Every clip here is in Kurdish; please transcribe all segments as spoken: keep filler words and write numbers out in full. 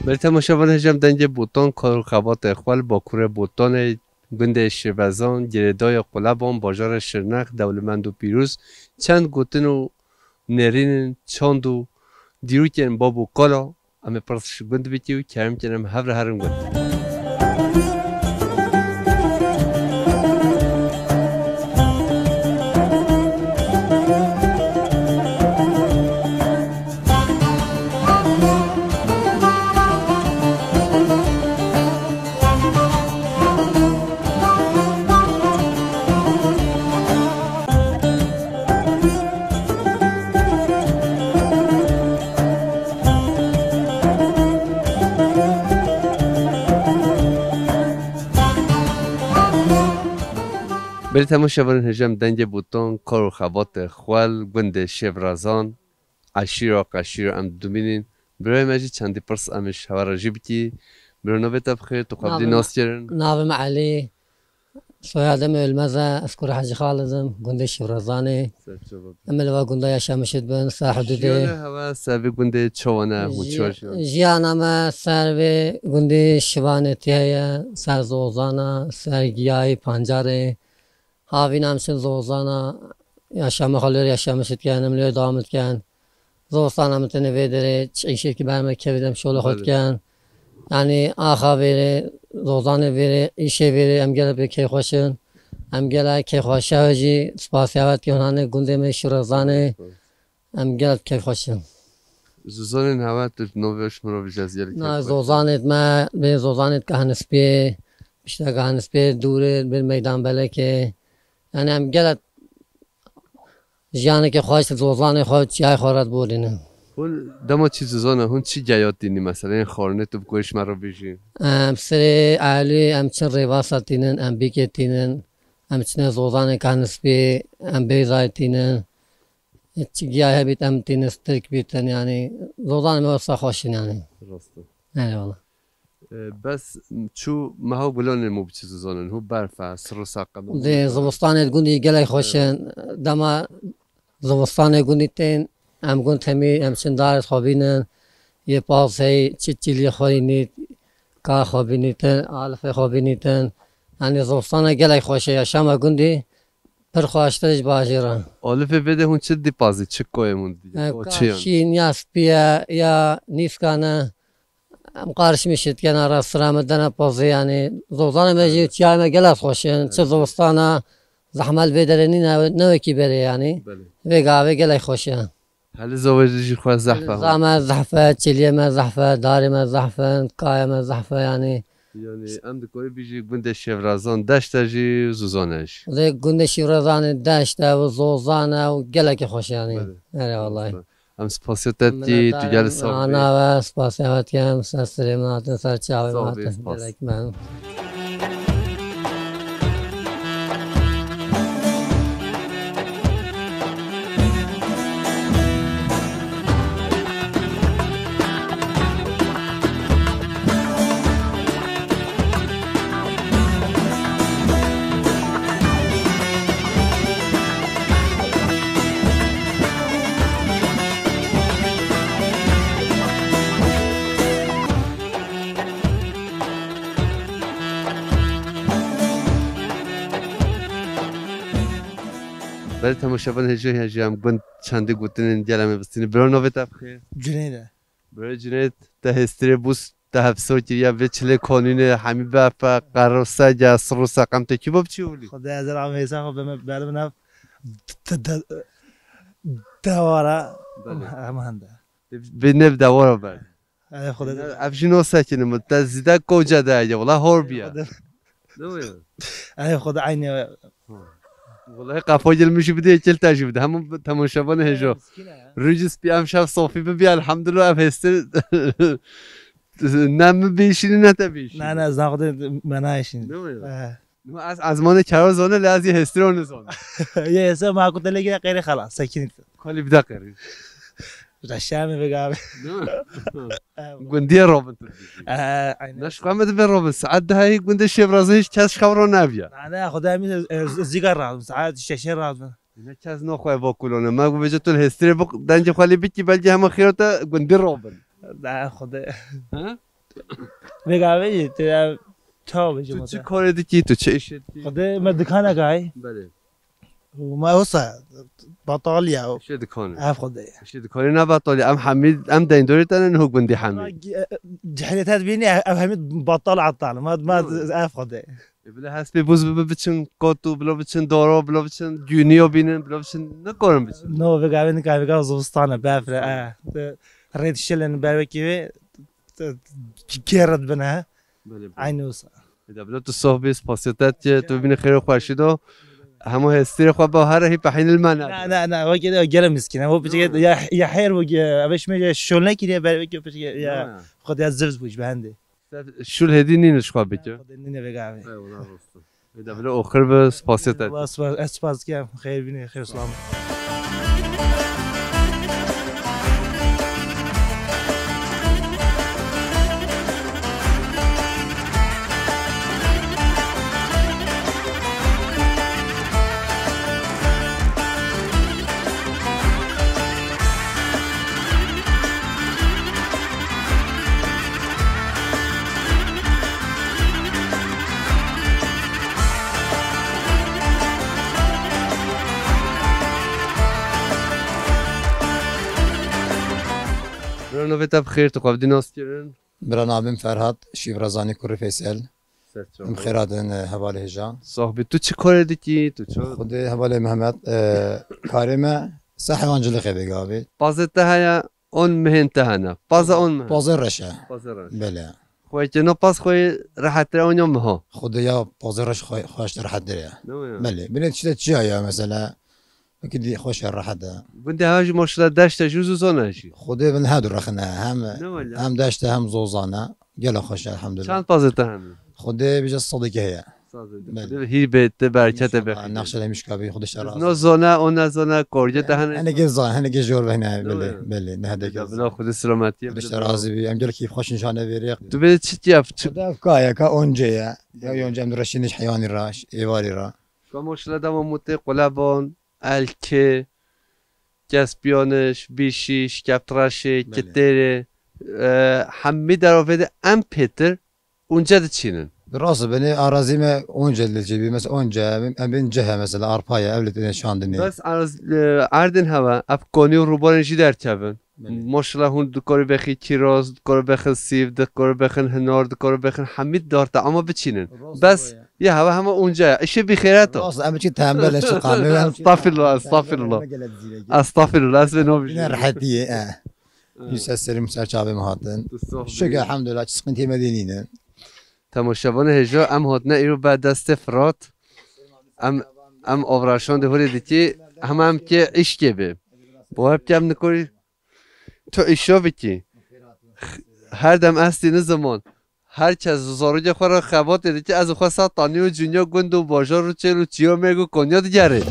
Belê temaşevan hêja em dengê Botan, kar û xebatê xwe li Bakurê Botanê, gundê Şêvezan, girêdayê Quleban, bajarê Şirnex, dewlemend û pîroz, çend gotin û nêrînin, çand û dîrokên bab û kala, em ê pirs ji gund bikî û kerem kin em hev re herin gund. Belê temaşevanên hêja em dengê Botan, kar û xebatê xwe li gundê Şêvrazan, eşîra qeşîra em dimînin. Birayê me jî çendî pirs em ê ji hewa re jî bikî. Bira navê te bi xêr, tu xwe bidî nas kirin. Navê me Elî, soyadê me Ölmez e, ez kurê Hecî Xalid im, gundê Şêvrazanê. Ser çava bî. Em ê li va gunda yaşamişê dibin, ser hidûdê. Jiyana hewa ser vê gundê çawa ne, hûn çawa jiyan? Jiyana me ser vê gundê şivanê tê ye, ser zozana, ser giyayê pancarê. Havîn em çin zozana, yaşama xwe lê yaşamişê dikin, em lê dewam dikin. Zostana min tenê vê derê, çi îşekî ber me kevî dem şolê xwe Belê. dikin. Yanî axa vêrê, zozanê vêrê, îşê vêrê em gelek pê keyfxweş in. Em gelek keyfxweş e jî, spasiya we dikin hanê gundê me Şêvrazanê. Em gelek keyfxweş in. Zozanên hewa tu navê ji min re bijî ez gelek keyfxweş im. Na zozanê me, bê zozanê Kahnispiyê, pişta Kahnispiyê dûrê, bê Meydan Belekê. Yanî em gelek jiyaneke xweş, zozanê xwe, çiyayê xwe re diborînin. Hûn dema çî zozana, hûn çi geya tînî mesela? Yên xwarinê tu bi ku ji me re bêjî? Em serê elî, em çin rêvasa tînin, em bîkê tînin, em çinê zozanê Kahnispiyê, em bêzayê tînin. Çi giya hebît em tînin, stirk bîtin, yanî zozanê me wesa xweş in yanî. Rast e. Eyvallah. E, bes çû meha gulanê me biçî zizanin, hû berf e, sir û seqem e, hû Dê zivistanê gundî gelek xweş in. Dema zivistanê gundî tên, em gund temî, em çin darê xwe bînin, yê paz hey, çi çîlî xwe yînît, ka xwe bînîtin, alifê xwe bînîtin. Yanî zivistana gelek xweş e, yaşama gundî pir xweştir ji bajêr e. Alifê vê de hûn çi dipazî, çi koyê hûn didî? E, O ka çi yan? Şîn ya spî ye, ya nîska ne. Em qarişmî şit kena ra sira me dene pozî, yanî zozanê me jî, Evet. çiyayê me gelek xweş in. Çi Evet. zivistana zehmet vê derê nîne, ne wekî berê yanî. Belê. Vê gavê gelek xweş e. Helîza we jî xwe zehf e. Zame zehf e, çiliyê me zehf e, darê me zehf in, kayê me zehf e yanî. Yanî em dikarî bîjî gundê Şêvrazan deşt e jî, zozan e jî. Lê gundê Şêvrazanê deşt e û zozan e û gelekî xweş e yanî. Belê. Erê wellahî. Em spasiya te dikî, tu gelî sax bî. Ana we spasiya we dikim, ser sirê min hatin, ser çavê min hatin. Sağ ol, spas. Gelek memnun. Belê temaşevan hêja hêja em gund çendî gotinên gel em ê bistînin. Bira navê te bi xêr? Cüneyt e. Bira Cüneyt, te hêstirê bûs, te hevso kiriye vê çilê kanûnê hemî berf e, qero seg e, sir û seqem tê kî bo biçî holî? Xwedê ez rahmet hêsa xwe bime, beri min ev de-, de-, dewara Belê. Hema hende. Vê ne bi dewara ber. Ey Xwedê. Ev jî no sekinî min. Te zîde koca de ye. Wela hor biye. Xwedê. Ne wê? Ey Xwedê, eynî we. Wela qefa gel min jî bidê, kil te jî bidê. Hemû temaşevanê hêjo. Miskîn e ya. Rûcî spî em şev sofî bibî, elhamdulillah, ev hêstir ne min bêşînî ne te bêşînî. Ne, ne, ez na Xwedê me nayêşînî. Ne wê? Eh. Niha ez ezmanê kero zone, lê ez yê hêstirê nizone. Yê hêstirê ma ku te lê gire qeyrê xelas, sekinî. Kalî bide qeyrî. Reşa me vegave. Değil mi? Evet. Gundiye robin tu. Ee, aynen. Neşka me de be robin. Saat daha iyi gunde Şevraz'ın hiç kes kavra ne biya. Ne, ne, Xwedê min, e, z-, zîga razim. Saat şeşe razim. Ne kes no xwe vakulone. Ma gu veje tu hêstirê bu dence xwali bit ki belki hemen xirata gundi robin. Ne, Xwedê. Ha? Vêga vê jî, tu ev çawa bêjî Tu çi mesela? karê dikî, tu çi îşê dikî? Xwedê me dikanek ay. Belê. Û me wisa batal ya. Îşê dikanê. Ev xwedê. Îşê dikanê ne batal ya. Em hemî, em deyndorê te ne, niho gundî hemî. Cehiliyet bînî, ev hemî batal atal. Ma, ma Hı. ev xwedê. E, bila hespê bûz bibe biçin kot û bila biçin doro, bila biçin gûniyo bînin, bila biçin nikarin biçin. No, vêga vê nika vêga zivistane, befre, Zivistane. e. Te rêt şilin ber wekî vê, te, kêret bine, he. Belê, belê. Aynı olsa. Eda bila tu sohbê spasiyet ye, tu bibîne xêr û xweşî do. Hemû hêstirê xwe ba here hî pehîn li me Ne, nade. ne, ne, wekî de gelek miskîn e. O piçek Hı. ya, ya her bu, ya, ev şme ya şol nekiriye, ber wekî piçek ya, Ya, ya. xwe de ziv bû ji behendê. Şûl hêdî nîne ji xwe bike. Xwedê nîne vêga vê. Eyvallah, rast e. Ê, de bile oxir bi spasiyet et. Spas, spas, ez spas dikim. Xêr bîne, xêr silam. Bira navê te bi xêr, tu xwe bi dî nas kirin? Bira navê min Ferhat, Şîv Rezanî, kurê Feysel. Ser çava. Em xêr hatin, e, hevalê hêja. Sohbê tu çi karê dikî? Tu çi? Xwedê hevalê Mehmet, e, karê me se heywancilixê vê gavê. Pazê te heye, on mehên te hene. Paza on meh. Pazê reş e. Pazê reş. Belê. Xwê ke no paz xwê rehettir e, on ya meha. Xwedê ya pazê reş xwe-, xweştir rehettir e. Ne ya? Belê. Binê tişte çi ya mesela? Wekî dî xweş e, rehet e. Gundê hewa jî maşallah deşt e jî û zozan e jî. Xwedê bin her du rexin e. Hem, Ne wele? hem deşt e, hem zozan e. Gelek xweş e, elhamdulillah. Çend pazê te hene? Xwedê bije sedekê heye. Sazê. Belê. Xwedê hîr bê te, berekete be. Înşallah, nexşe de mişka bî, Xwedê şer razî. No zona, o ne zona, korge te hene? Henekê zan, henekê jor ve hene, Ne belê, wele? belê, ne hedekê Bila zan. Xwedê selametiyê Xwedê bide şer bira. razî bî. Em gelek keyf xweş nîşane vê rê. Tu bê çi tiyaf, çi Xwedê ev ka ye, ka once ye. Ya Belê. once em du reşî nîş heyanî ra, êvarî ra. Ka maşallah dema mutê qulebon, elkê, kespiyoniş, bîşî, şikeptiraşê, Belê. kitêrê, e, hemî derovê de em pêtir unce diçînin. Rast e, benê arazî me once li cîbî, mesela once, em bên cih e mesela, arpa ye, ev li têne şandinê. Bes araz-, e, erdên hewe, ev konî û rûbarên jî derkevin. Belê. Maşallah hûn dikorî bexî kîroz, dikorî bexin sîv, dikorî bexin hinar, dikorî bexin hemî dar te ama biçînin. Rast Bes, e. ya hewe hema once ye. Îşê bîxêret o. Rast, em çi tembel e, çi qamê. Estağfirullah, estağfirullah. Tembel e, gelek zîrek e. Estağfirullah, ez vê nabijînim. Ne rehetî ye, e. Evet. Yusuf Selim ser çavê me hatin. Tu sohbê. Şükür, elhamdülillah, çi sıkıntı me dî nîne. Temaşevanê hêja, em hatine îro ber destê Firat. Em, em avraşan de hûrê dikî, hema em kê îşkê bê. Bo hep kem nikorî tu îşo bikî. Her dem estî niziman. Her kes zarokê xwe re xebatê dike, ez xwe sa tanî û cûnya gund û bajar û çêl û çiya mêrg û konya digerê.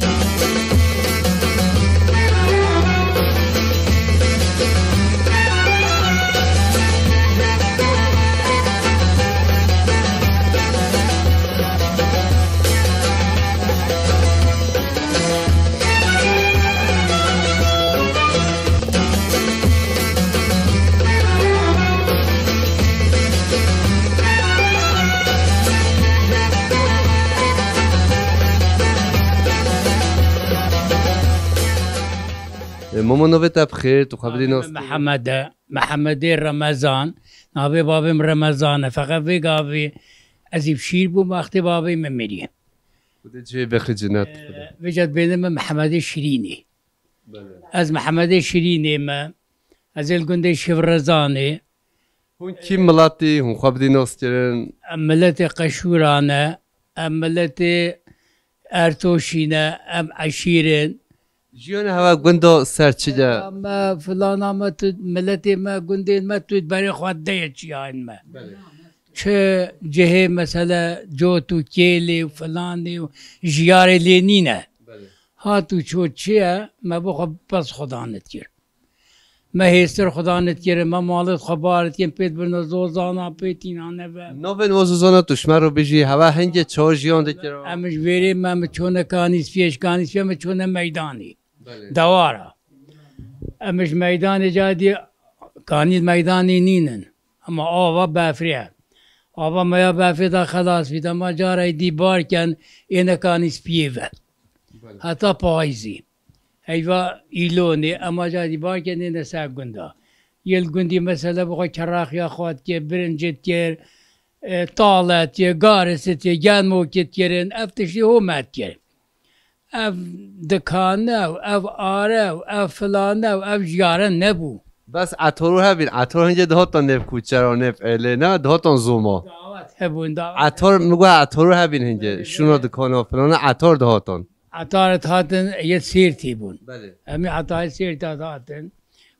E, Mama, navê te bi xêr, tu xwe bidî Navê nas. Mihemed e, Mihemedê Remezan, navê bavê min Remezan e, feqet vê gavê ez ê bi şîr bûm, wextê bavê min miriye. Xwedê cihê bexî cinet. E, vêca dibêne min Mihemedê Şirînê. Belê. Ez Mihemedê Şirînê me. Ez ê li gundê Şivrezanê. Hûn kî miletî? Hûn xwe bidî nas kirin. Em miletê Qeşûran e. Em miletê Ertoşî ne. Em eşîr in. Jiyana hewa gunda ser çi ye? Em, e, filana me tu, miletê me, gundên me tu berê xwe de ye çiyayên me. Belê. Çi cihê mesele cot û kêlê û filanê û jiyarê lê nîne. Belê. Hat û çot çi ye, me bo xwe bes Xudan dikir. Me hêstir Xudan dikir, me malê xwe bar dikin, pê dibirne zozana, pê tîna neve. Navên o zozana tu ji me re bijî, hewa hingê çawa jiyan dikir? Em ji vêrê me, me çûne Kanîspiyê, ji Kanîspiyê me çûne meydanê. Belê. Dewara. Em ji meydanê ca dî, kanî meydanê nînin. Ama ava befrê ye. Ava me ya befrê de xelas bî, dema carayê dî bar ken, ê nekanî spiyê ve. Heta payîzî. Heyva îlonê, ema carayê dî bar ken, ê ne ser gunda. Yê li gundî mesele bi xwe kerraxiya xwe dikir, birincê dikir, e, tale dikir, garis dikir, gelmokê dikirin, ev tiştî ho me dikir. Ev dikane û ev are û ev filane û ev jiyare nebû. Bes etorû hebîn, etor hingê dihatin nêv kuçera, nêv êlê, ne dihatin zoma. Dawet hebûn, dawet. Etor, min got etorû hebîn hingê, şûna dikana filana etor dihatin. Etar dihatin yê Sêrtî bûn. Belê. Em ê etayê Sêrtî dihatin.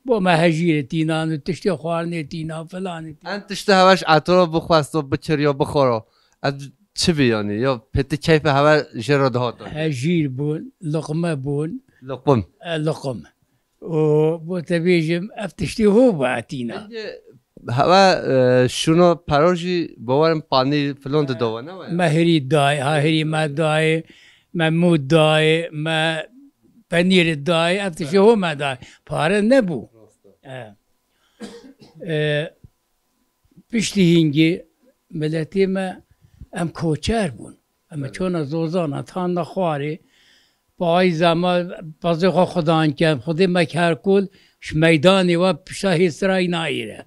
Bo me hejîrê tînan û tiştê xwarinê tînan, filanê tînan. Em tiştê heweş etora bixwesta, bikiriya, bixwara. Ev çi bî yanî? Ya pêtî keyfê hewe jê re dihat? Hejîr bûn, luqme bûn. Luqum. E, luqum. Û bo te bêjim, ev tiştî ho bû etîna. Hingê hewe, e, şûna pera jî bawerim panî filan didawene we ya? Me hirî dayê, ha hirî me dayê, me mû dayê, me penîr dayê, ev tiştê ho me dayê. Pare nebû. Rast e. E, e, Piştî hingê miletê me, em koçer bûn. Em çûne zozana, tane xwarê, payîza me, pezê xwe xudan ken, xwedê me kerkûl, ji meydanê we pişta hêsirayî nayêre.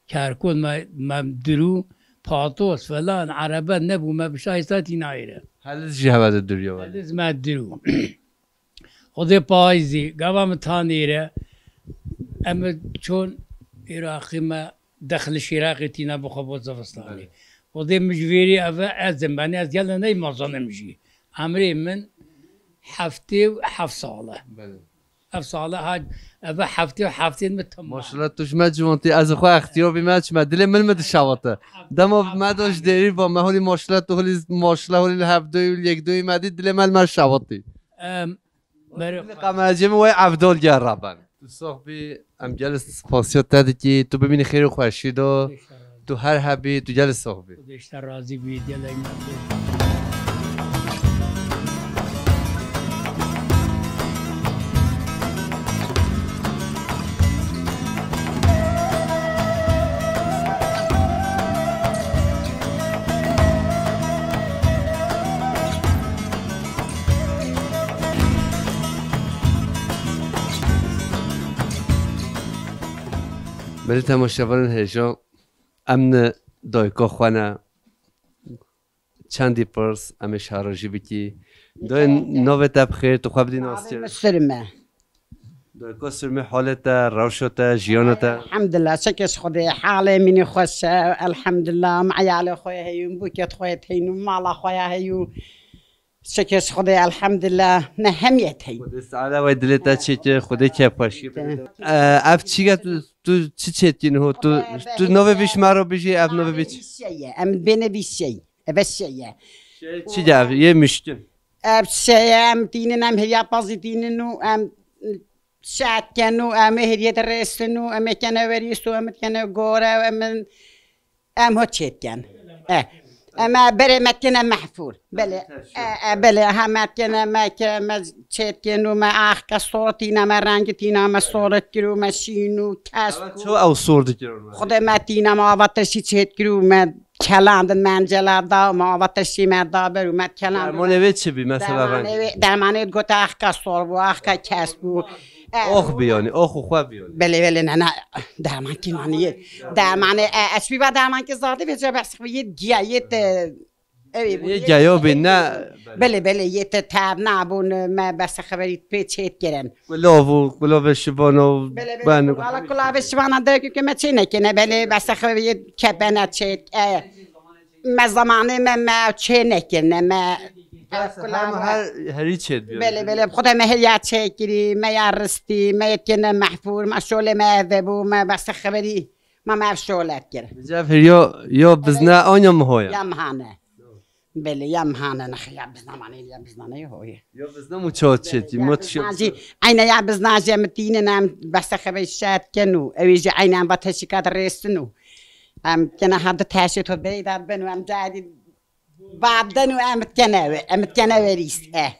Kerkûl me, me dirû, patos, filan, erebe nebû, me pişta hêsirayî nayêre. Heliz jî hewe de dirû ye. Heliz me dirû. Xwedê payîzî, gava min tanîre, em çûn Iraqî me dexli şîraqê tîna bixwe bo zivistanê. Belê. Xwedê min ji vêrî ev e, ez im, benê ez gele ney mezanim jî. Emrê min heftê û heft sal e. Belê. Ev sal e, ha, ev e heftê û heftê min temam. Maşallah, tu ji me ciwan tî, ez xwe extiyar bîme, çime dilê min min dişewite. Dema me da ji dêrî va me holî maşallah, tu holî maşallah, holî li hevdoyî û li yekdoyî me dî, dilê me li me şewitî. Em, Berê Li xwe. Kameraciyê min wey Evdol gel raben. Tu sox bî, em gelê spasiya te dikî, tu bimînî xêr û xweşî do. Xwedê ji te razî. Tu her hebî, tu gelê sox bî. Xwedê ji te razî bî, gelek me xêr. Belê temaşevanên hêja, em ni dayika xwe ne. Çendî pirs, em ê şerojî bikî. Dayê, navê te bi xêr, tu xwe bidî nas kir. Navê min Sirm e. Dayika Sirmê, halê te, rewşa te, jiyana te? Elhamdulillah, çekê ji Xwedê, halê min ê xweş e, elhamdulillah, em eyalê xwe yê heyûn, bûkê xwe yê heyûn, mala xwe ya heyûn. Çekê ji Xwedê, elhamdulillah, me hemiyet heyûn. Xwedê saade wey dilê te çêke, Xwedê kêfxweşî bide. E, ev çî ye, tu, tu çi çêtkî niho? Tu, tu navê vî ji me re bijî, ev navê vî çi? Şey ye, em bêne vî şey. Eve şey ye. Şey çi ye ev? Yê mişkin. Ev şey ye, em tînin, em hêriya pazî tînin û em şehet ken û em ê hêriyê dirêstin û em ê kene werîs û em ê kene gore û em, em ho çêtken. E, em ê berê me kene mehfûr. Belê, e, e, belê, ha me kene, me ke, me çêtken û me axke sortîne, me rengî tîna, me sorit kir û me şîn û kesk û. Ço ew sor dikirin? Xwedê me tîna, me ava teşî çêt kir û me kelandin, me encela da, me ava teşî me da ber û me kelandin. Dermanê wê çi bî, mesela reng? Dermanê wê, dermanê wê gote axka sor bû, axka kesk bû. E, Ox bî yanî, ox û xwe bî yanî. Belê, belê, ne, ne, derman kî nanî yê. Dermanê, e, ez bî va derman kî zade vê cebe yê giya, yê te Ew ê bûn, Yê yê geyo bî, ne? Belê, belê, yê te tev nabûn, me bese xeberî pê çêt kirin. Kulov û, kulovê şivana û Belê, belê, ben. Wala kulavê şivana derkê ke me çê nekirine, belê, bese xeberî yê kepene çêt, e, me zamanê me, me çê nekirine, me, Bes e, kulava. Hem her, herî çêt bî. Belê, belê, xwe de me heriya çê kirî, me ya ristî, me yê kirine mehfûr, me şolê me ev bû, me bese xeberî, me, me ev şolet kir. Ev heriya, ya bizne anya miho ye? Ya mihane. Belê, ya mihane, nexe, ya bizna manê, ya bizna ne hoye. Ya bizna mu çawa çêt, ya mu bizna jî, eyne ya bizna jî em tînin, em bese xebe şet ken û, ew jî eyne em va teşîkat rêstin û. Em kene ha di teşê to beyda bin û em carî baden û em kene ew, em kene werîs, eh.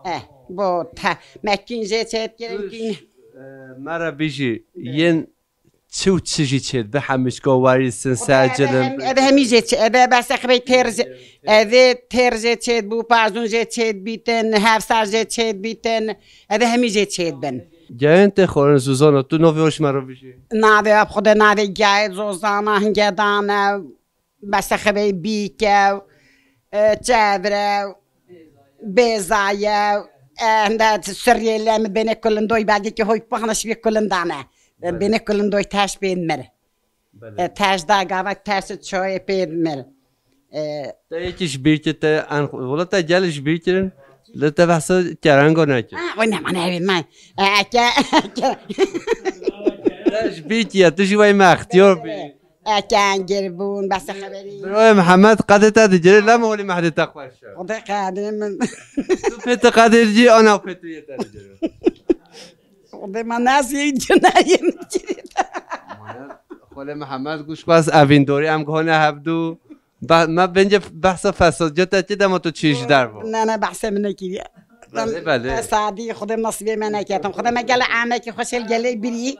Eh, bo te, me kîn jê çêt kirin kîn. E, me re bijî, yên çi û çi jî çêdibe, hemîşka warîsin, Xwedê, sercilim. Ev hemî jê çê, ev behsa xibê têr jê, ev têr jê çêdibû, pajûn jê çêdibîtin, hevsar jê çêdibîtin, ev hemî jê çêdibin. Gehên tê xwarin Zozana, tu navê wê ji me re bijî. Navê wê bi Xwedê navê gehê Zozana hinge dane, behsa xibê bîke, e, çevre, bêzaye, e, hinde sirriyê lem bênê kulindoy belgekî hoy pahne şibî kulindane. Belê. Bênê kulindoy teş pê mir. Belê. E, teş da gavak teş çoyê pê mir. E, Te yekî ji bîrkê te en xwe-, wela te gel ji bîr kirin, lê te behsa kerenga nekir. Ha, o ne, ne, ne. E, ke, ke. Te ji bîrkî ye, tu jî wey me extiyar bî. E, kengir bûn, behsa xeberî. Birayê Mihemed qedê te digire, lem holî mehdê te xweş e. Xwedê qedê min. Tu pê te qedê dicî, ana pê tu yê te digire. Xwedê me nasî cinayê min kirî. Xwelê Mihemed goş bas evîndorî em gihane hevdû. Be-, me bence behsa fesadiya te kir dema tu çî ji der bû. Ne, ne, behsê min nekiriye. Belê, belê. Fesadî, Xwedê nasîbê me neketin. Xwedê me gele emekî xweş el gelê birî.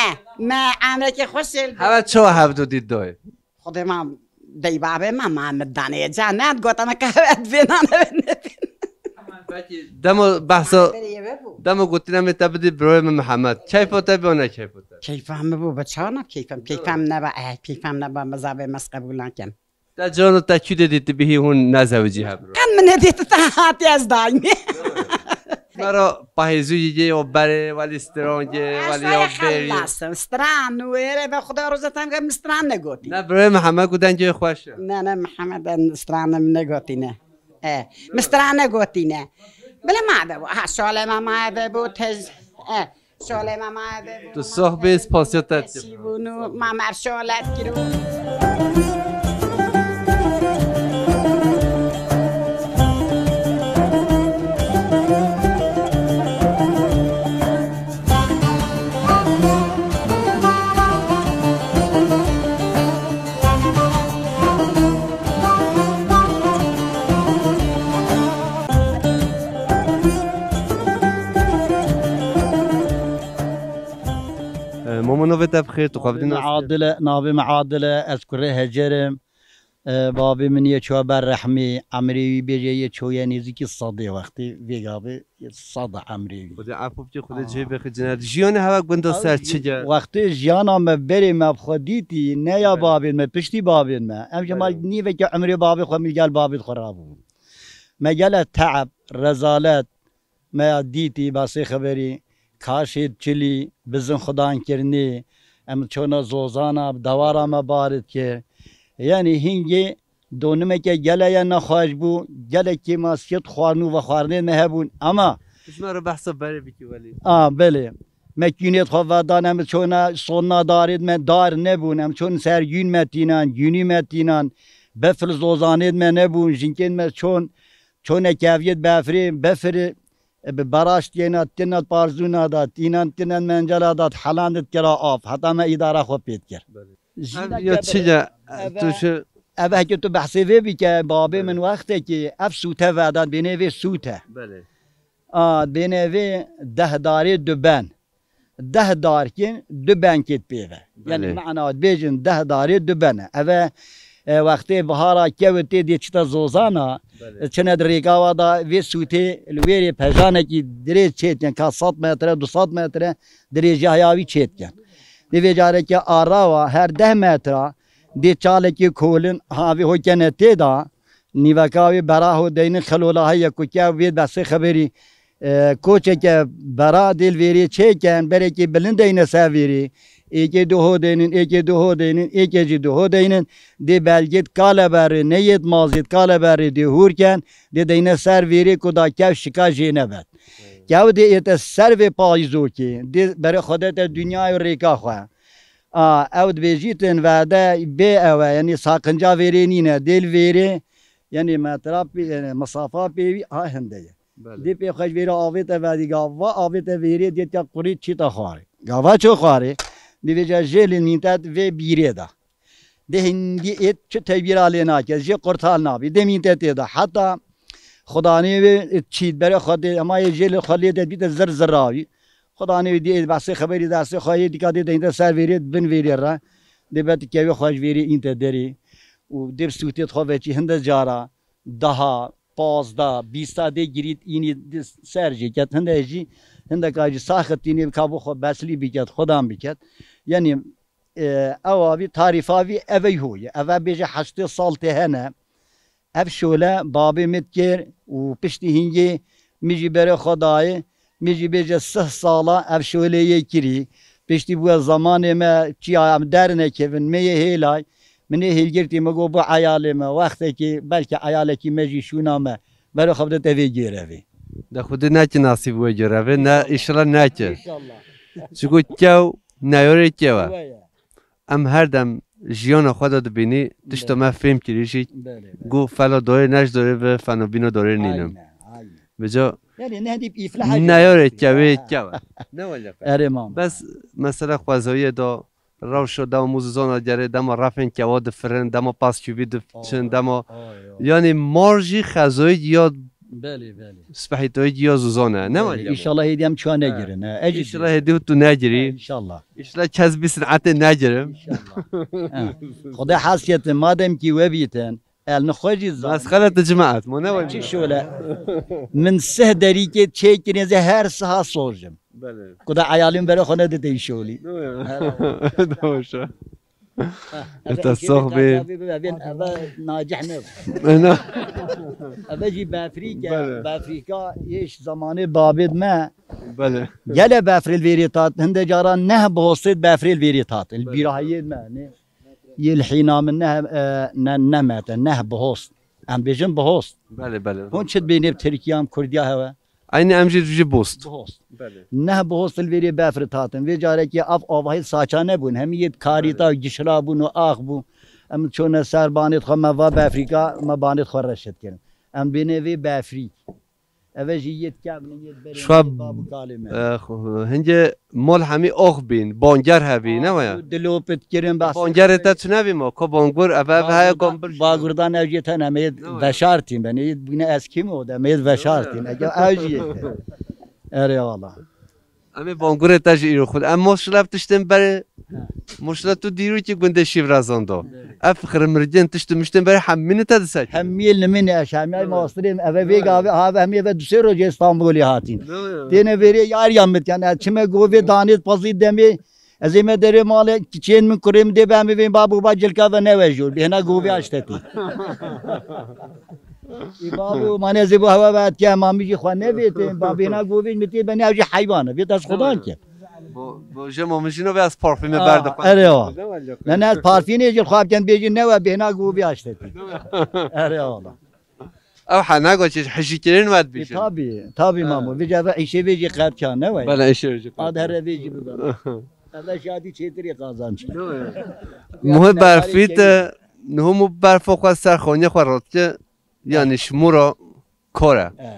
E, me emekî xweş el. Hewe çawa hevdû dît doyê? Xwedê ma dey babê me, ma min danê ca ne, gotana ke hewe divê nane ve nebin. Belkî dema behsa, Berê ye ve bû. Dema gotina me te bidî birayê min Mihemed. Keyfa te bî, ne keyfa te? Keyfa min bû, be çawa ne keyfem? Keyfem neba, eh, keyfem neba, mezabê mes qebûlan ken. Te cano te kû de dîtibî hî hûn nezewicî hebro? Qet min nedît te hatî ez daîmî. Mera pahêzû yê o berê, welî stran yê, welî ya berî. Xelas, stran wêre ve Xuda roza tem ke min stran negotî. Ne, birê Mihemed ku dengê xweş e. Ne, ne, Mihemed en stran min negotî ne. E, min stran negotî ne. Bile ma de bu. Ha, şole ma ma de bu tez. E, Şolê me maye be. Tu soh bê, spasiya te dikim. Şîbûnû, ma me şolet kirû. E, Mama, navê te bi xêr, tu xwe bidî nas. Adil e, navê min Adil e, ez kurê Hecer im. E, babê min yê çûye ber rehmî, emrê wî bêje yê çûye nêzîkî sedê wextî, vê gavê sed e emrê wî. Xwedê efû bike, Xwedê cihê bêxî cinet. Jiyanê hewe gunda ser çi ge? Wextê jiyana me berê me bi xwe dîtî, ne ya babên me, piştî babên me. Em ji mal nîveke emrê babê xwe min gel babê xwe rabû. Me gele teeb, rezalet, me ya dîtî, basê xeberî, kaşê çilî, bizin xudan kirinê, em çona zozana, bi dewara me barit kir. Yanî hingê donimeke gele ye nexweş bû, gelekî ma siyet xwarin û vexwarinê me hebûn. Ama Tu ji me re behsa berê bikî welî. A, belê. Me kûnêt xwe vedan, em çona sonna darêt me dar nebûn. Em çon ser gûn me tînan, gûnî me tînan. Befil zozanêt me nebûn, jinkên me çon, çoneke eviyêt befirê, befirê, e, bi beraş têna, têna parzûna da, tînan têna mencela da, helandit kira av. Heta me îdara xwe pêt kir. Belê. Ev ya çi ye? Eve, tu şu eve heke tu behsê vê bike, babê min wextekî ev sûte vedan, bênê vê sûte. Belê. A, bênê vê deh darê du ben. Deh darkên du benkêt pê ve. Yani Belê. Mana bêjin deh darê du bene. Eve, e, wextê bihara kewitê dê çita zozana, Belê. Çine di rêkawa da vê sûtê li wêrê pejanekî dirêj çêtken, ka sed metre, du sed metre dirêjiya heya wî çêtken. Di vê carekê arawa her deh metra dê çalekî kolin havê ho kene tê da, nîveka wê bera ho deynin xelola heye ku kew vê besê xeberî, e, koçeke bera dê li vêrê çêken, berekî bilind deyne ser vêrê, êkê du ho deynin, êkê du ho deynin, êkê jî du ho deynin, dê belgêt kale berê, neyêt mazêt kale berê dê hûr ken, dê deyne ser vêrê ku da kew şika jê nebet. Kew dê ête ser vê payîzokê, dê berê xwe dete dinyayê û rêka xwe. A, ew dibêjîtin verde bê ew e, yanî saqinca vêrê nîne, dê li vêrê, yanî metra pê, yanî misafa pê wî a hinde ye. Belê. Dê pê xwe ji vêrê avête vedî, gava avête vêrê dê tiya qurî çîta xwarê. Gava ço xwarê, dê vêca jê li mîntet vê bîrê da. Dê hindî êt çi tevbîra lê nake, jê qurtal nabî. Dê mînte tê da. Heta xudanê wê çît berê xwe dê, hema yê jê li xwe lê de bîte zir zirawî. Xudanê wî dê behsê xeberî dersê xwe yê dîka dê deyinde ser vêrê bin vêrê re. Dê be tu kevê xwe ji vêrê înte derê. Û dê bi sûtê xwe veçî hinde cara daha, pazdeh, bîsta dê girît înî di ser jê ket. Hinde jî hindeka jî saxitînê ka bo xwe beslî biket, xudan biket. Yanî e, ew avî tarîfa vî eve ho ye. Eve bêje heştê sal tê hene. Ev şole babê min dikir û piştî hingê min jî berê xwe dayê. Min jî bêje sih sala ev şolê yê kirî. Piştî bûye zamanê me çiya em dernekevin, me yê hêlay. Min ê hêlgirtî min got bu eyalê me. Wextekî belkî eyalekî me jî şûna me. Berê xwe bide tevê gêrevê. De xwedî neki nasîb wê gêrevê, ne, înşallah neki. Înşallah. Çiku kew neyorê kew e. Wê ye. Em her dem jiyana xwe de dibînî, tişta Belê. me fêm kirî jî, Belê, belê. Got fela dorê ne ji dorê ve feno bîno dorê nînim. Aynen, aynen. Bica Yani ne deyip iflah neyarê kewê kewe. Ne wele. Erê mam. Bes mesela xwezayê de rewşa dema muzizana gerê, dema refên kewa difirin, dema pasküvî diçin, dema Oy, oy. yani mar jî xezayî ya Belê, belê. spehîtayî ya zuzane. Ne Belê. wele. Înşallah hêdî em çiwa negirin. He. Ecî Înşallah hêdî tu negirî. Înşallah. Înşallah kes bî sinetê negirim. Înşallah. He. Xuda hasyetin, madem ki we bîtin, el ni xwe jî zan. Mesxele tu cemaat, mo ne wele. Çi şole. Min sih derîkê çêkirin, ez ê her siha sojim. Belê. Kuda eyalin bere xwe nedide şolî. Doğru. Doğru. Eta sox bê. Eve nacih ne. Ena. Eve jî befrîk e. Belê. Befrîka yê ji zamanê babêd me. Belê. Gele befrê li vêrê tat. Hinde caran neh bihostêd befrê li vêrê tat. Li Belê. bîrahiyê me. Ne. Yê li hîna min ne, e, ne, ne mete, neh bihost. Em bêjin bihost. Belê, belê. Hûn çi dibênê bi Tirkiya em Kurdiya hewe? Aynı em jî, jî bost. Bihost. Belê. Neh bihost li vêrê befrit hatin. Vê carekê av avahî saça nebûn. Hemî yê karîta Belê. gişra bûn û ax bû. Em çûne ser banêt xwe me va befrîka, me banêt xwe reşet kirin. Em bênê vê befrîk. Eve jî yê dikevnin, yê diberên, Şwa, yê babû kalê me. e, xo-, hingê mol hemî ox bîn, banger hevî, ne waya? Dilopit kirin, bas. Bangerê te tune bî ma, ko bangur, eve, eve heye Bagurdan, gombir. Bagurdan ev jê tene, me yê Ne waya? veşartîn, ben yê bine eskî mi o de, me yê veşartîn. Ege ev jî yê. Erê wala. Em ê bangurê te jî îro xwe. Em moşile ev tiştên berê, He. moşile tu dîrokî gundê Şîvrazan do. Evet. Ev xirimrigên tişt û miştên berê hemî min te disekî. Hemî li min e, hemî Evet. mastırên, eve Evet. vêga, eve, have, hemî eve du sê rojê Stenbolê hatîn. Evet. Têne vêrê yar ya mit, yani, ez çime govê danê pazî demê, ez ê me derê malê, kiçên min, kurê min dê be, em ê vên bab û ba cilka ve ne we jor, bêhna govê Evet. aştetî. Ê babo, mane ez ê bo hewa ve etke, ma min jî xwe nevêtin, ba bêhna govê min tê benê, ew jî heywan e, vêt ez xudan ke. Bo, bo jemo min jî nove ez parfümê Aa, berde xwe. Erê wa. Ne, ne, ez parfînê jî xwe bikin bêjin, ne we bêhna govê aştetî. Erê wala. Ew hene go çi hijîkirin we Ê, dibîjin. Tabii, tabii Ha. mamo. Vêca ve îşê vê jî qetkan, ne we? Bela îşê vê jî Ad qetkan. here vê jî bibe. Eve şadî çêtirê qazanç. Muhê berfî te, niho mu berfo xwe ser xoniyê xwe rotke, Yani şmûra kor e. He.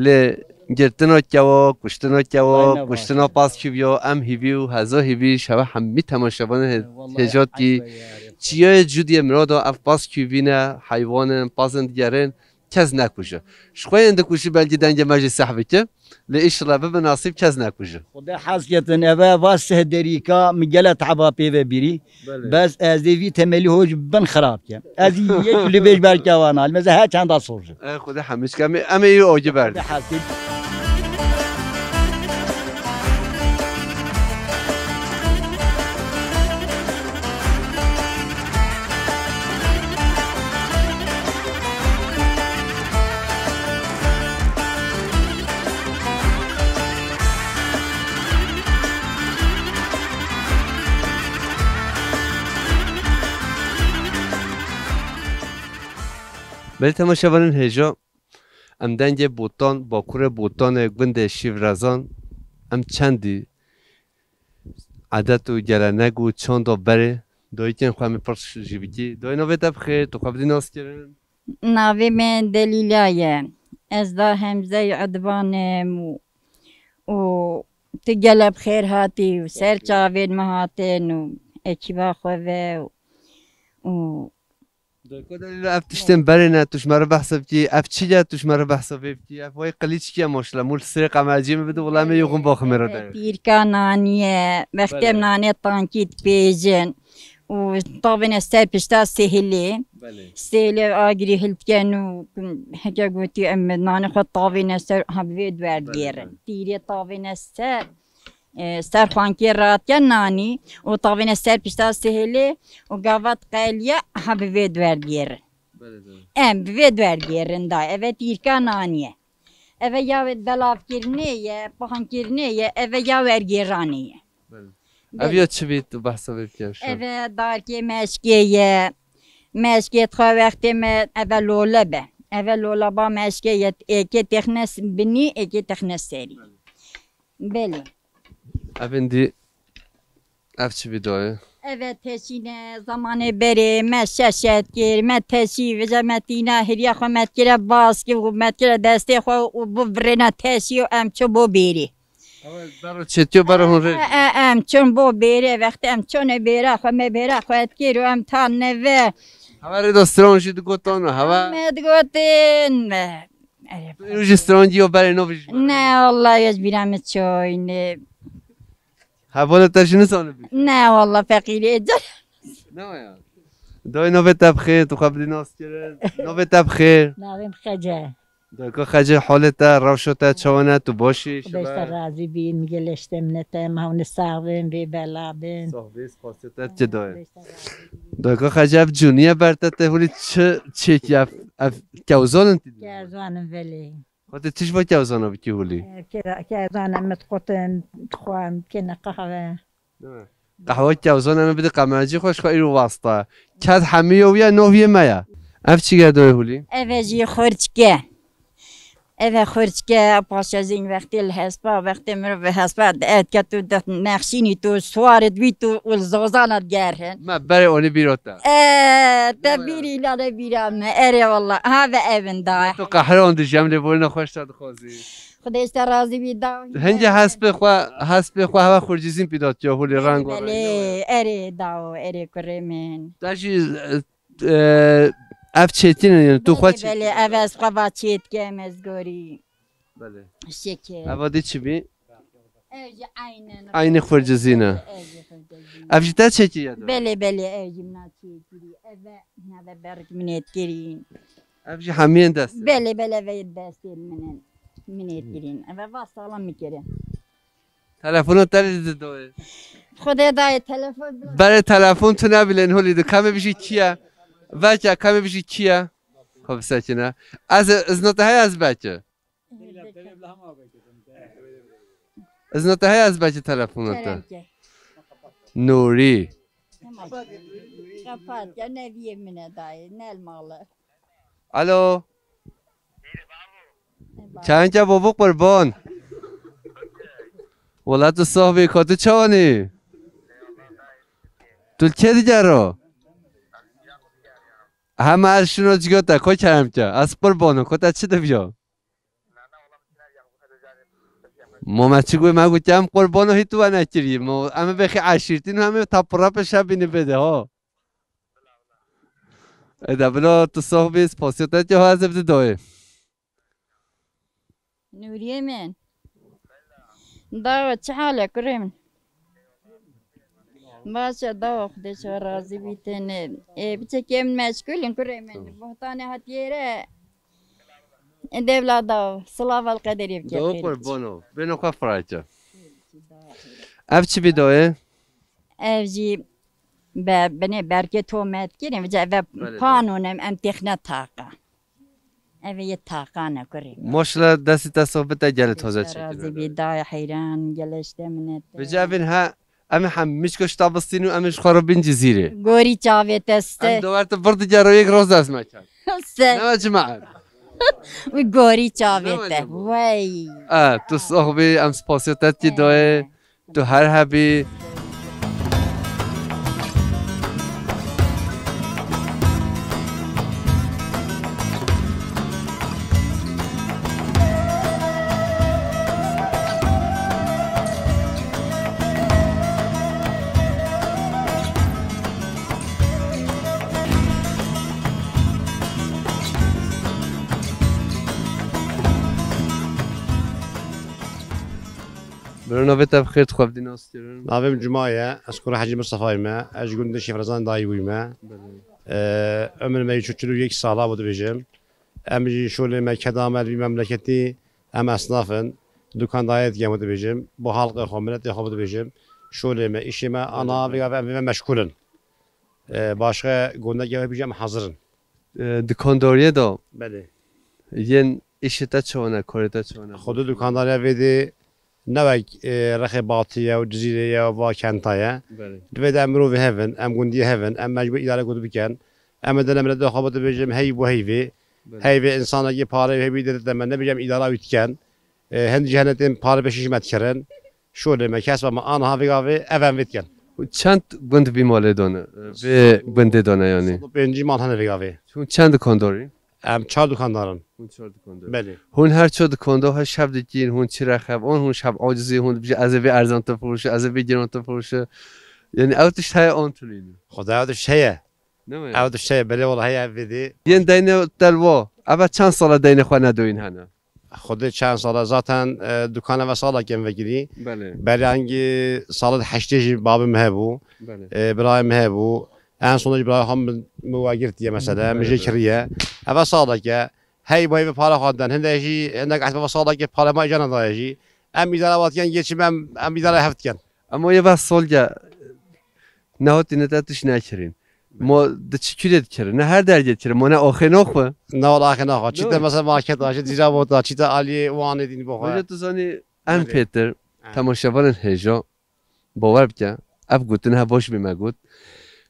Lê girtina kewa, kuştina kewa, Vay ne kuştina baş. paskîviya, em hîvî û heza hîvî ji heve hemî temaşevanên hê-, He, wallahî hêjat kî. Eyb e yarê. Çiyayê Cûdiyê Mirado ev paskîvî ne, heywan in, pazin digerin, kes nekuje. Ji xwe yên dikujî belkî dengê me jî seh bike. Lê îşillah bibe nasîb kes nekuje. Xuda hez ketin eve va seh derîka min gele tehba pê ve bîrî. Belê. Bes ez dê vî temelî ho ji bin xirab kem. Ez yek li bêj belke wana. Li meze her çenda sorjim. E, Xuda hemî çike. Em ê, em ê îro ogî berdin. Xuda hez ketin. Belê temaşevanên hêja, em dengê Botan, bakurê Botanê, gundê Şîvrazan, em çendî edet û gelenek û çanda berê dayikên xwe em ê pirs jî bikî. Dayê navê te bi xêr, tu xwe bidî nas kirin? Navê me Delîla ye. Ez da Hemzeyê Edvan im û, û tu gele bi xêr hatî û ser çavên me hatin û ekîba xwe ve û, û Doyko Delîlo, ev tiştên berê ne, tu ji me re behsa bikî, ev çi ye, tu ji me re behsa vê bikî, ev wey qilîçkî ye maşallah, mûl sirê qemerciyê min bidî, wela me yê xwin baximê re de. Tîrka nanî ye, wextê em nanê tankî dipêjin û tavêne ser pişta sêhilê. Belê. Sêhilê agirî hildiken û heke gotî em nanê xwe tavêne ser, ha bi vê duwer dêrin. Belê, belê. Tîrê tavêne ser, e, ser xwankê radiken nanî û tavêne ser pişta sêhilê û gava diqeliya, ha bi vê duwer dêrin. Belê, belê. Em bi vê duwer dêrin da, eve tîrka nanî ye. Eve ya belavkirinê ye, pahankirinê ye, eve ya wergêranê ye. Belê. Ev ya çi bî tu behsa vê bikî, Şer? Eve darkê meşkê ye. Meşkê dixe wextê me eve lole be. Eve lola ba meşkê ye, êkê texne s-, binî, êkê texne serî. Belê. Ev êndî, ev çi bî dayê? Eve teşîne, zamanê berê me şeşet kir, me teşî, vêca me tîna hiriya xwe me dikire baskî û me dikire destê xwe û bivirêne teşî û em çû bo bêrê. Ew bero çêtiyo, bero hûn rê. E, e, em çûn bo bêrê, wextê em çûne bêra xwe, me bêra xwe dikir û em tan neve. Hewa rê de stran jî digotan û hewa. Me digotin, e, erê. Tu îro jî strancî yo berê navê jî. Ne, wallah, ez bîra min çoyne. Hevalê te jî nizanibî? Ne, wallah, feqîrê. Ne ya. Dayê, navê te bi xêr, tu xwe bidî nas kirin. Navê te bi xêr. Navê min Xece. Dayka Xece, halê te, rewşa te çawa ne, tu baş î? Xwedê ji te razî bî, min gelek ji te minet e, em hewne sax bin, bê bela bin. Sax bî, spasiya te dike dayê. Xwedê ji te razî bî. Dayka Xece, ev cûnî ye ber te, te hûlî çi çêkî ev, ev kewzan in tî? Kewzan in belê. Xwedê tu ji bo kewzana bikî hûlî? E, ke-, kewzana min dixwetin, dixwam, kêne qehwe. Qehwe kewzan em ê bidî qemercî xwe ji xwe îro wasta. Ked hemî yo ya, nov yê me ya. Ev çi ye doyê hûlî? Ev e jî xurçke. Ev e xurçke, paşa jî wextê li hespa, wextê mirov bi hespa, ev ke tu de nexşînî tu, suwarit wî tu û li zozana digerin. Me berê onî bîro te. E, te bîrî la de bîra me. Erê wallah. Ha ve evin da. Tu qehran dijî, em lêborîna xweş te dixwazî. Xwedê ji te razî bî, daw. Hingê hespê xwe, hespê xwe hewa xurcizîn pî datiya holê reng û reng. Belê, erê daw, erê kurê min. Te jî, e, ev çêtîn e, yani tu xwe çêtîn. Belê, belê, ev ez xwe va çêtkem ez gorî. Belê. Şeker. Eva dî çi bî? Ev jî eynen. Eynî xurcizîn e. Ev jî xurcizîn. Ev jî te çêkiriye? Belê, belê, ev jî min çêkirî. Ev e, ev e berk min êt kirî. Ev jî hemiyên dest e? Belê, belê, ev ê destên min in. Min ê kirîn. Ev va salam min kirin. Telefona te lê dide doyê. Xwedê dayê telefon bila. Berê telefon tu nebilên holî de. Kemê bijî kî ye? Veke, kemê bijî kî ye? Xwe bisekine. Ez, izna te heye ez veke? Izna te heye ez veke telefona te? Kerem ke. Nûrî. Kapat ya, ne viyê min e dayê, ne li mal e. Alo. Çayenke babo qurban. Wela tu sax bî, ka tu çawanî? Tu li kê digero? Hema her şino cigota, ko kerem ke. Ez qurbanim, ko te çi dibiyo? Mo me çi got, me got, em qurbano hî tu we nekirî. Mo, em ê bêxî eşîrtîn û em ê tapura pêşe bînî bêde, ho. Ê de bila tu sox bî, spasiya te tê, ho ez ê bide dayê. Nûriyê min. Dawa, çi hal e kurê min? Baş e, dawa, Xwedê ji we razî bîtin. Ê, biçekê min meşgûl in kurê min. Tamam. Bohtanê hatiye re. Ê, devla daw, silav al qederê bike. Daw qurban ol. Bêno xwe firayçe. Ev çi bî dayê? Ev jî be, binê berkê tomet kirin, vêca eve panon em, em têxine taqa. Eve yê taqa ne kurê. Maşallah, destê te sohbete gelê taze çêkir. Razî bî, dayê heyran, gelê işte minet. Vêca evin ha, em hem mişko ştabistîn û em ji xwe re bin Cizîrê. Gorî çavê te ste. Em dower te vir digero yek roz dest me kar. Se. Ne cemaat. Wî gorî çavê te. Wey. A, tu sox bî, em spasiya te dikî dayê. Tu her hebî. Biro navê te bi xêr, tu xwe bi dî nas kirin. Navê min Cuma ye. Ez kura Hecî Mistefayê me. Ez ji gundê Şêfrezan dayî bûyî me. Belê. Ee, Ömür me çil û yek sala bû dibêjim. Em jî şolê me keda me li vî memleketî, em esnaf in. Dukandayê dikem bû dibêjim. Bo halqê xwe, miletê xwe bû dibêjim. Şolê me, îşê me, ana vêga ve em vê me meşgûl in. Ee, başka gondekê we bîje em hazir in. Ee, dukandariyê de Belê. Yên îşê te çawa ne, karê te çawa ne? Xwedê dukandariya vê dê ne wek, e, rexê Batî ye û Cizîrê ye û va kenta ye. Belê. Di vê de em mirovê hev in, em gundiyê hev in, em mecbûr îdare got bikin. Em ê dene miletê xwe bidibêjim heyv û heyvê. Belê. Heyvê insanekî parê heyvî didite me, nebêjim îdara wî dikin. E, hin jî hene tên parê peşî ji me dikirin. Şolê me, kesba me, aniha vê gavê ev em vê dikin. Çend gund vî malê dane? Vê gundê dane yanî? Sed û pêncî mal hene vê gavê. Hûn çend dukandar in? Em çar dukandar in. Hûn çar dukandar in. Belê. Hûn her çar dukandar he şev dikîn, hûn çi rexev, an hûn şev acizî, hûn dibêje ez ê vê erzan te firoşe, ez ê vê giran te firoşe. Yanî ew tişt heye an tunîne? Xwedê ew tişt heye. Ne mi? Ew tişt heye, belê wala heye ev vê dê. Yên deyne telwa, eve çend sala deyne xwe nedoyîn hene? Xwedê çend sala zaten, e, dukana ve salek em vekirî. Belê. Berî hangî sala heştê jî babê me hebû. Belê. E, birayê me hebû. En sonunda jî birayê xwe min, min wegirtiye mesela. Belê, Min jê belê. kiriye. Eve salek e. Hey bay ve para xwe den. Hinde jî, hindek ehbaba salek e para me îca nedaye jî. Em îdara vatiyen geçim em, em îdara heft ken. Ama ye ve salge nehatîne te tişt nekirîn. Mo di çi kûlê dikir? Ne her dergê dikir. Mo ne axê naxwe? Ne wala axê naxwe. Çîte Ne? mesela market, çîte zîra bota, çîte aliyê Wanê dîn boxwe. Hoca tu zanî en Belê. pêtir Ha. temaşevanên hêja bawer bike. Ev gotin he baş bî me got.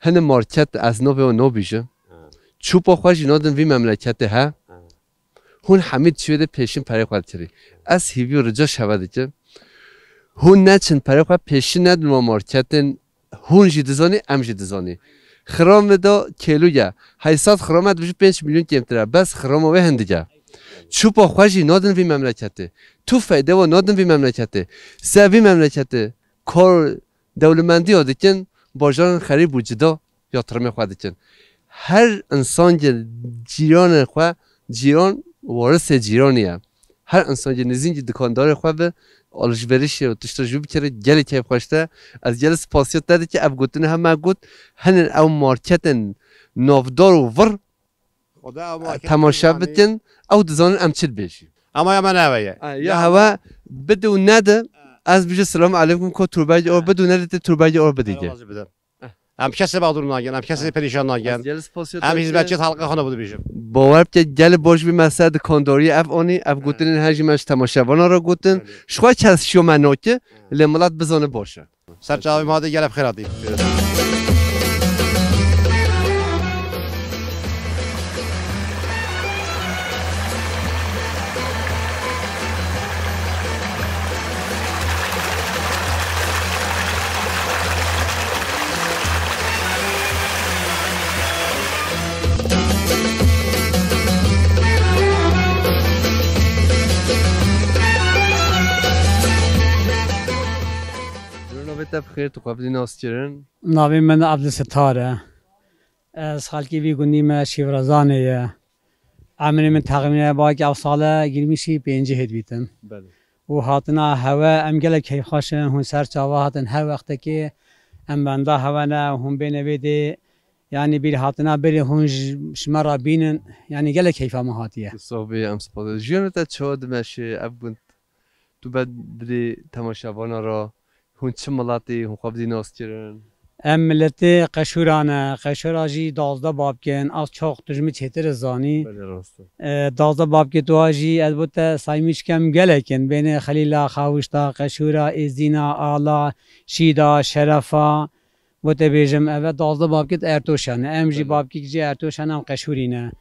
Hine market ez navê wan nabîjim. Ha. Çûpa xwe jî nadin vî memleketê he. Ha. Hûn hemî çi de pêşin perê xwe dikirî. Ez hîvî û rica şeve dikim. Hûn neçin perê xwe pêşin nedin wan marketên. Hûn jî dizanî, em jî dizanî. Xirame de kêlû ye. Heyşt sed xirame dibêjin pênc milyon kêmtir e. Bes xirama wê hindik e. Çûpa xwe jî nadin vî memleketê. Tu feyde we nadin vî memleketê. Se vî memleketê kar dewlemendiya dikin, bajaran xerîb û cida yatırımê xwe dikin. Her însan ki cîranê xwe, cîran warisê cîranî ye. Her însan ki nizîn ki dikandarê xwe bi alışverişê û tişta jû bikere, gelê keyfxweş te. Ez gelê spasiya te dike, ev gotinê heme got, hinin ew marketên navdar û vir Xwedê ew market temaşe bikin, yanî ew dizanin em çi dibêjin. Ama ya me neve ye. Ha, ya Ya hewe bide û nede, ez bije selamu aleykum ko turbegê or bide û nede te turbegê or bidî. Eyvallah, bidim. Em kesê mağdur nakin, em kesê perîşan nakin. Ez gelê spasiya Em te hizmetçi dike. halka xwe bidibêjim. Bawer bike gelê baş bî me ser dikandarî ev anî, ev gotinên her jî me ji temaşevana re gotin. Belê. Ji xwe kes şiyo me nake, lê milet bizane baş e. Ser çavê me hate gelek xêr hatî. Navê te bi xêr, tu xwe bidî nas kirin? Navê min Abdulsetar e. Ez xelkê vî gundî me Şîvrazanê ye. Emrê min texmîne bak ew sale girmîşî pêncî hêt bîtin. Belê. Û hatina hewe em gelek keyfxweş in, hûn ser çava hatin her wextekê em benda hewe ne, hûn bêne vê dê, yanî bîr hatina berê hûn ji, ji me re bînin, yanî gelek keyfa me hatiye. Tu sax bî, em spas. Jiyana te çawa dimeşe ev gund? Tu be didê temaşevana re, hûn çi miletî, hûn xwe bidî nas kirin? Em miletê Qeşûra ne. Qeşûra jî dazde bab kin. Az çok tu ji min çêtir zanî. Belê, rast e. E, dazde bab kin tu jî ez bo te saymîş kem gelek in. Bênê Xelîla, Xawişta, Qeşûra, Êzdîna, Ala, Şîda, Şerefa. Bo te bêjim, eve dazde babkit Ertoşa ne. Em jî Belê. babkik jî Ertoşa ne, em Qeşûrî ne.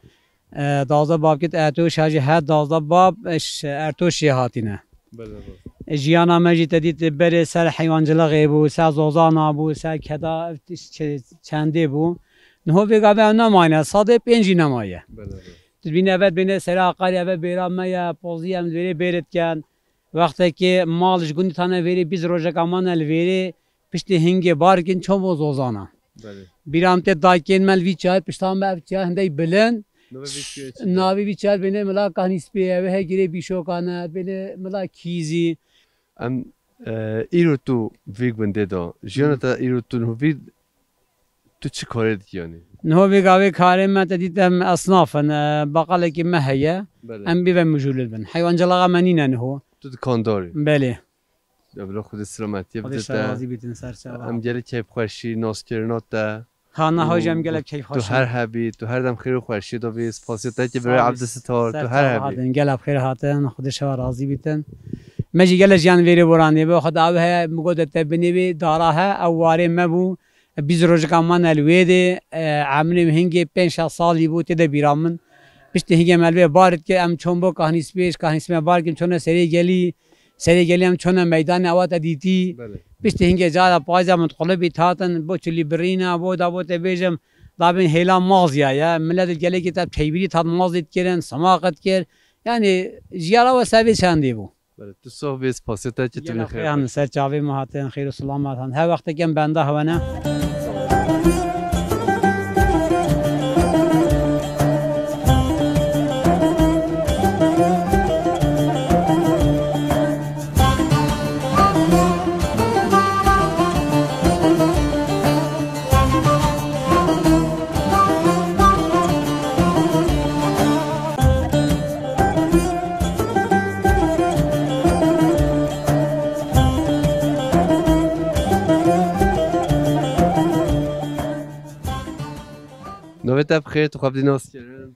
E, dazde babkit Ertoşa jî her dazde bab, e, ş-, Ertoşê hatîne. Belê, belê. E, jiyana me jî te dît berê ser heywancilixê bû, ser zozana bû, ser keda, ç-, çendê bû. Niho vêga be ew nemayne, sadê pênc jî nemaye. Belê, belê. Tu dibîne eve dibêne serê aqarî eve bêra me ye, pozî em li vêrê bêrê dikin. Wextekê mal ji gundî tane vêrê bîst rojeka mane li vêrê, piştî hingê bar kin çav û zozana. Belê. Bîra min tê dayikên me li vî çar, pişta me ev çar hindey bilind. Navê vî çiyê çi ye? Navê vî çar bêne mila Kahnî Spê ye, wê he girê bîşokan e, bêne mila Kîzî. Em E, îro tu vî gundê de, jiyana te îro tu niho vî, tu çi karê dikî yanî? Niho vî gavê karê me te dît em esnaf in, e, baqalekî me heye. Belê. Em bî ve mijûl bin. Heywancalaxa me nîne niho. Tu dikandar î? Belê. Ya bila Xwedê silametiyê bide te. Xwedê şer razî bîtin ser çava. Em gelek keyfxweşî, naskirina te. Ha, niha jî em gelek keyfxweş in. Tu her hebî, tu her dem xêr û xweşiyê de bî, spasiya te ki birayê Ebdisitar, tu her hebî. Gelek bi xêr hatin, Xwedê şeva razî bîtin. Me jî gelek jiyan vêrê boranê be, xwe da ew heye, min got te binê wê, dara he, ew warê me bû. Bîst rojeka mane li wê de, e, emrê min hingê pênc şeş salî bû, tê de bîra min. Piştî hingê me li vê bar dike, em çon bo kahnîspêj, kahnîsme bar kim çone serê gelî, serê gelî em çone meydanê ewa te dîtî. Belê. Piştî hingê cara paza min qulibî hatin, bo çilî birîna, bo da bo te bêjim, da bin hêla maziya ye. Millet gelekî te peybirî tat mazî dikirin, sima qet kir. Yani jiyara we sevê çendê bû. Belê, tu soh bê, spasiya te ki tu Gelek min xêr xêr hatin, ser çavê me hatin, xêr û silamet hatin. Her wextekê em benda hewe ne. Navê te bi xêr, tu xwe bidî nas kirin?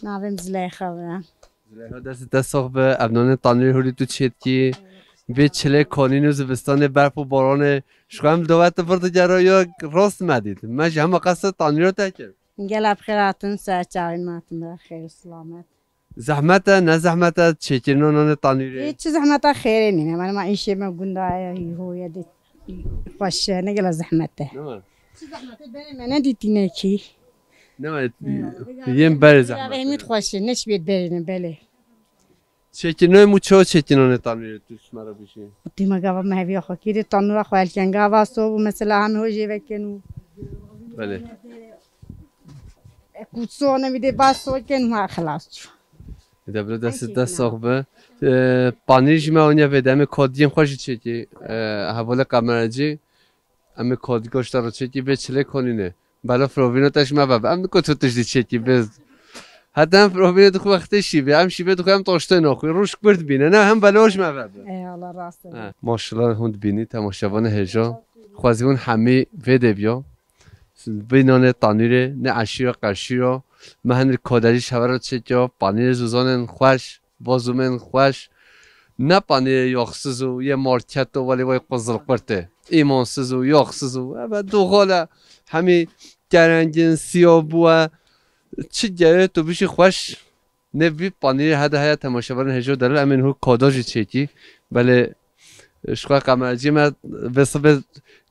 Navê min Zileyxa be. Zileyxa, destê te sax be, ev nanê tanûrê hûrî tu çêdikî. Vê çilê kanîn û zivistanê, berf û baranê, ji xwe em li dawet vir digera ya rast me dît. Me ji hema qese tanûra te kir. Gelek bi xêr hatin, ser çavên me hatin, bi xêr û silamet. Zehmet e, ne zehmet e çêkirina nanê tanûrê? Ê, çi zehmeta xêrê nîne. Mane ma îşê me gunda ye, hî ho ye de xweş e, ne gela zehmet e. Ne var? Çi zehmet e, berê me nedîtîne kî. Ne var? Yên berê zehmet e. Hemî xweş e, ne şibê berê ne, belê. Çêkirina mû çawa çêkirina nanê tanûrê tu ji me re bijî? Dîma gava me heviya xwe kê de tanûra xwe helken. Gava sob û mesela hemî ho jê vekin û. Belê. E, ku sone bir de bas soken ma xelas çû. De bila destê te sax be. E, panîr jî me aniye vê de, em ê kadiyên xwe jî çêkî. E, hevalê kameracî, em ê kadîka ji te re çêkî, vê çilê kanînê. Bela firovîna te ji me vebe. Em niko tu tiştî çêkî, bê. Heta em firovînê dixwe wextê şîvê. Em şîvê dixwe, em taştê naxwî. Rûş kurd bîne. Ne, hem bela ji me vebe. Ey, Allah razı olsun. He, maşallah hûn dibînî, temaşevanê hêja. Xwezî hûn hemî vê de biya. Vê nanê tanûrê, ne eşîra qerşîra, me hindir kaderî ji hev re çêkiya, panîrê zûzanên xweş, vazûmên xweş, ne panîrê yoxsiz û yê marketo welê wey qizilqurtê, îmansiz û yoxsiz û eve doxal e, hemî kerengin, siya bûye, çi gerê tu bijî xweş. Nê vî panîrê hede heye temaşevanên hêjo delal, em ên hû kodo jî çêkî. Belê, e, ji xwe qemercî me vê sibê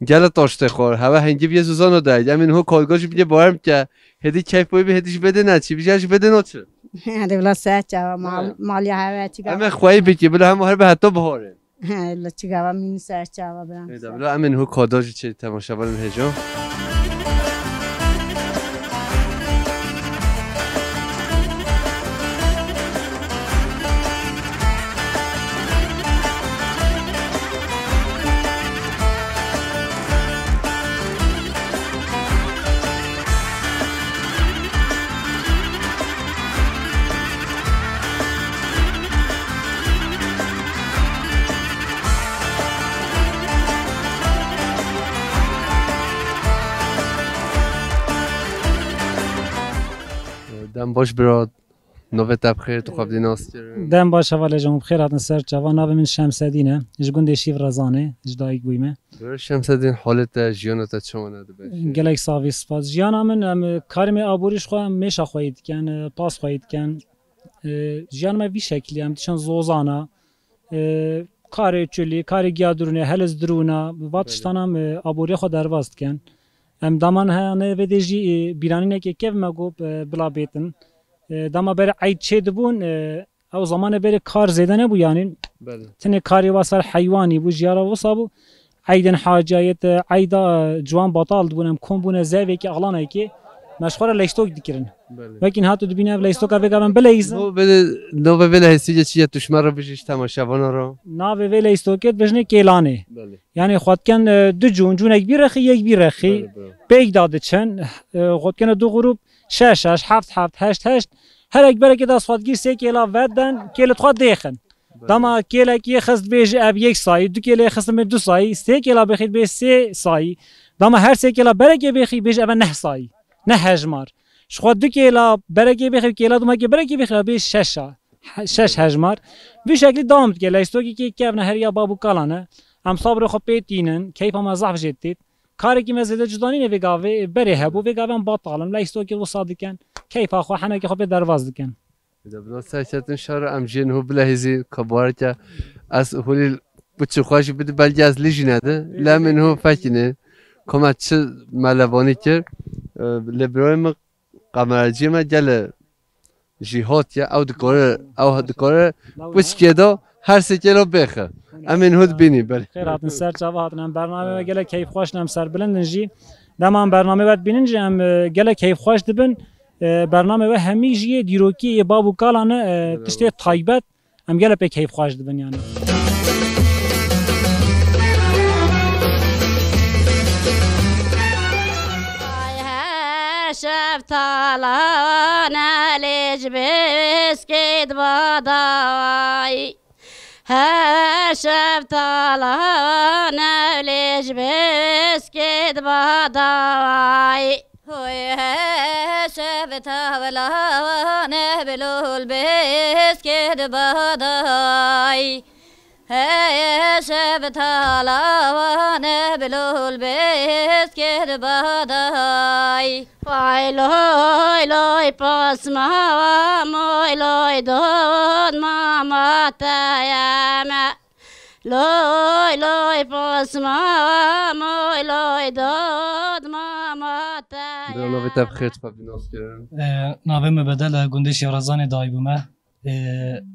gele taştê xwe. Hewe hingî bîye zûzano dayik. Em ên hû kodo jî bîye bawer bike. Hêdî keyf boy bî, hêdî ji bê dê neçî. Bîje ji bê dê naçi. Hede bila se çawa mal, maliya hewe çi. Em ê xweyî bikî, bila hema her bi heta biharê. He, li çi gava mînî ser çava biran. Ê, de bila em ên hû kodo jî çê temaşevanên hêjo. Dem baş bira, navê te bi xêr, tu xwe bidî nas kirin. Dem baş hevalê, ji hûn bi xêr hatin ser çava. Navê min Şemsedîn e. Ji gundê Şîv Rezanê, ji dayik bûyî me. Bira Şemsedîn, halê te, jiyana te çawa ne dibe? Gelek sax bî, spas. Jiyana min, em, karê me aborî ji xwe mêşa xweyî dikin, e, pas xweyî dikin. E, jiyana me vî şekilî, em diçin zozana, e, karê çilî, karê giya dirûnê, heliz dirûna, va tiştana em, e, aborî xwe derbas dikin. Em daman hene vê dê jî, e, bîranînekê kev me got, e, bila bêtin. E, dama berê eyd çê dibûn, e, ew zamanê berê kar zêde nebû yanî. Belê. Tenê karê wa ser heywanî bû, jiyara wisa bû. Eydên haciyayê te, eyda, e, ciwan batal dibûn, em kom bûne zevekê, alanekê. Me ji xwe re leystok dikirin. Belê. Wekî niha tu dibîne ev leystoka vê gavên bileyzin. Navê vê, navê vê leystoka çi ye, tu ji me re bijî, ji temaşevana re? Navê vê leystokê dibêjinê Kêlanê. Belê. Yanî xwe dikin, e, du cûn, cûnek bî rexî, yek bî rexî. Belê, belê. Pêk da diçin, e, xwe dikine du grûp, şeş şeş, heft heft, heşt heşt. Her ek berekê da xwe digîr sê kêla veden, kêlê xwe dêxin. Belê. Dema kêlek yê xist bêjî ev yek sayî, du kêlê xistin bê du sayî, sê kêla bêxî bê sê sayî. Dema her sê kêla berekê bêxî bêjî ev neh sayî. Neh hejmar. Ji xwe du kêla berekê bêxî, kêla dumekê berekê bêxî bê şeş a. He-, şeş hejmar. Vî şeklî dewam dike. Leystokê kê kevne her ya bab û kalan e. Em sabrê xwe pê tînin. Keyfa me zehf jê têt. Karekî me zêde cuda nîne vê gavê. Berê hebû. Vê gavê em batal in. Leystokê wisa dikin. Keyfa xwe, henekê xwe pê derbas dikin. Bi dest serketin şaro em jê niho bilehîzî kabareke ez holî biçi xwe jî bidi belge ez lî jî nedi. Lê em ê niho fekîne. Koma çi melevanî kir. E, lê birayê min kameraciyê me gele jî hatiye. Ew dikare, ew dikare piçkê de her sê kêla bêxe. Em ê niho dibînî belê. Xêr hatin ser çava hatin. Em bernameyê we gelek keyfxweş in, em serbilind in jî. Dema em bernameyê we dibînin jî em, e, gelek keyfxweş dibin. E, bernameyê we hemî jî yê dîrokî yê bab û kalan e, e, tiştê taybet. Em gelek pê keyfxweş dibin yani. Ay he şeftala ne lê ji bêskê dibadayî. He şeftala ne lê ji bêskê dibadayî. Hoy he şeftala ne bilûl bêskê dibadayî. Hey şeftala wane bilûl bêskê dibaday. Vay loy loy pasma moy loy dod mama teyeme. Loy loy pasma moy loy dod mama teyeme. Bira navê te bi xêr, tu xwe bî nas kirin. Ee, navê min Bedel e, gundê Şêwrezanê dayî bûme. Ee,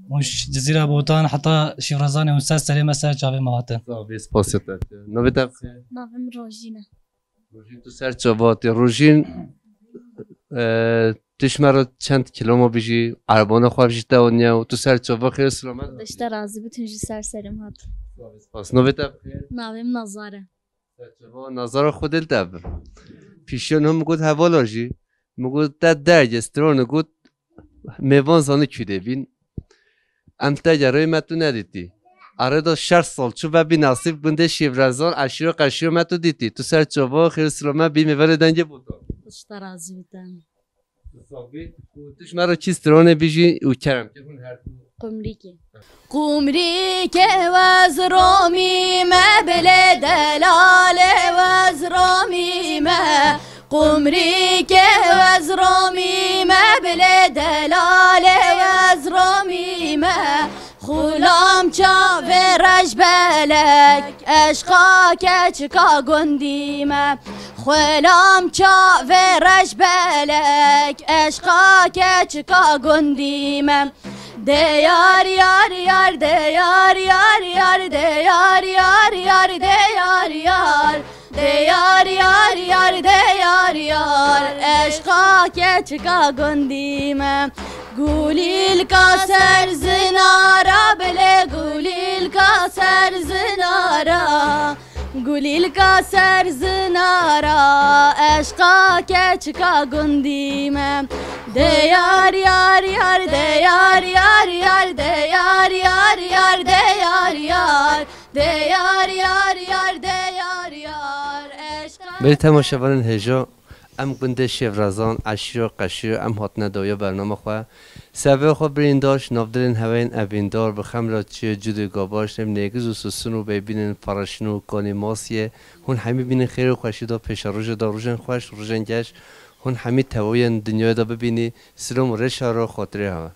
hûn ji Cizîra Botan heta Şêwrezanê hûn ser serê me, ser çavê me hatin. Sağ ol, spasiya te. Navê te bi xêr? Navê min Rojîn e. Rojîn, tu ser çava hatî. Rojîn, e, tu ji me re çend kiloma bijî, erebana xwe ji te aniya û tu ser çava xêr selamet. Xwedê ji te razî bû, tu jî ser serê me hat. Sağ ol, spas. Navê te bi xêr? Navê min Nazar e. Serçava nazara Xwedê li te bi. Pîşiya niha min got hevala jî. Min got te derge strana got mêvan zanî kû dê bîn. Em te gerê me tu nedîtî. Arê da şeş sal çû ve bî nasîb gundê Şêvrezan eşîra qeşîra me tu dîtî. Tu ser çava xêr silo me bî mêvanê dengê Botan. Xwedê ji te razî bî te. Sabî û tu ji me re çi stranê bijî û kerem kir hûn her du. Qumrîkê. Qumrîkê wez romî me bilê delalê wez romî me. Qumrîkê wez romî me bilê delalê wez romî me. Xulam çavê reş belek, eşqa keçika gundî me. Xulam çavê reş belek, eşqa keçika gundî me. De yar yar yar, de yar yar yar, de yar yar yar, de yar yar. De yar yar yar, de yar yar, eşqa keçika gundî me. Gulîlka ser zinara bile, gulîlka ser zinara. Gulîlka ser zinara, eşqa keçika gundî me. De yar yar yar, de yar yar yar, de yar yar yar, de yar yar. De yar yar yar, de yar yar, eşqa. Belê temaşevanên hêja, em gundê Şêvrazan, eşîra Qeşîra, em hatine dawiya bernama xwe. Sevê xwe birîndar, ji navdilên hevên evîndar, bi xemla çiyê cudê gabaş, nêv nêgiz û susun û bêbînên paraşin û kanê masiyê, hûn hemî bînin xêr û xweşî da pêşerojê da rojên xweş, rojên geş, hûn hemî tevayên dinyayê da bibînî, silam û rêşa ra xatirê hewe.